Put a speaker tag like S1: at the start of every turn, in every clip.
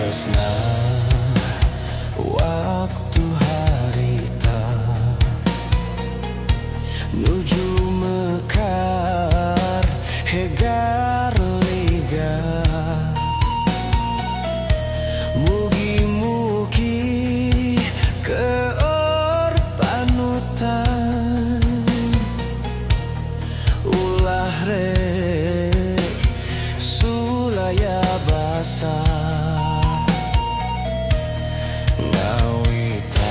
S1: Katresna waktu harita nuju mekar hegar liga. Mugi-mugi keur panutan, ulah rek sulaya basa. Ngawitan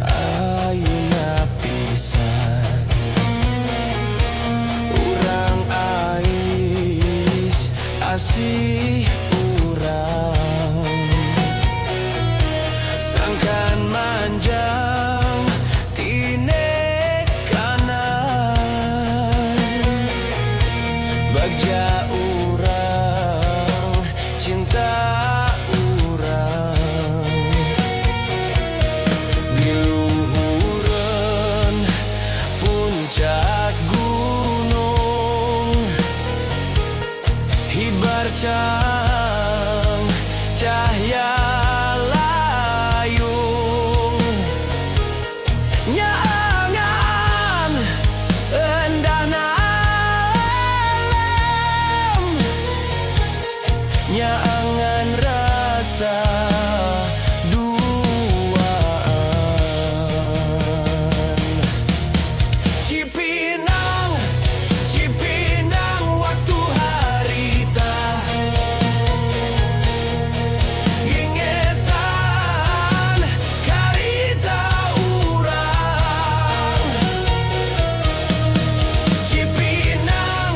S1: ayeuna pisan, urang ais asih urang, sangkan manjang tine kanan. Bagja urang, cinta urang, di luhureun puncak gunung, hibar cang cahya layung, nyaangan endahna alam, nyaangan rasa duaan. Cipinang, Cipinang, waktu harita, ngingetan carita urang. Cipinang,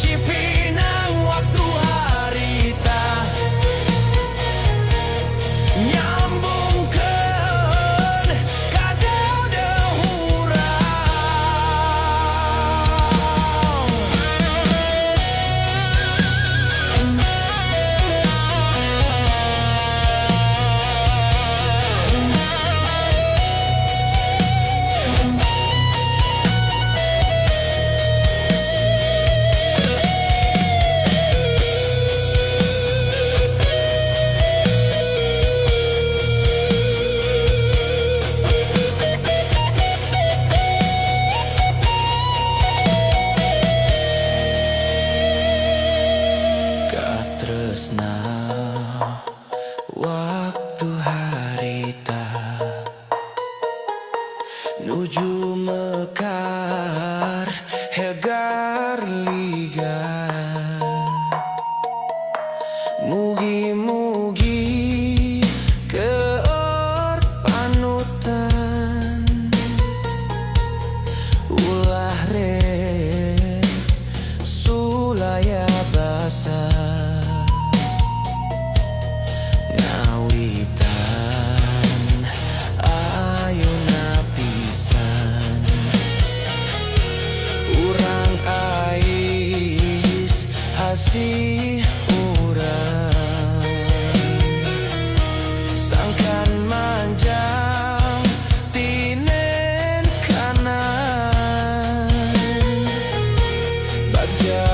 S1: Cipinang, waktu harita, nyambungkeun kadeudeuh urang. Katresna waktu harita nuju mekar hegar liga. Mugi-mugi keur panutan, ulah rek sulaya basa. Ngawitan ayeuna pisan, urang ais asih urang, sangkan manjang tinen kanan. Bagja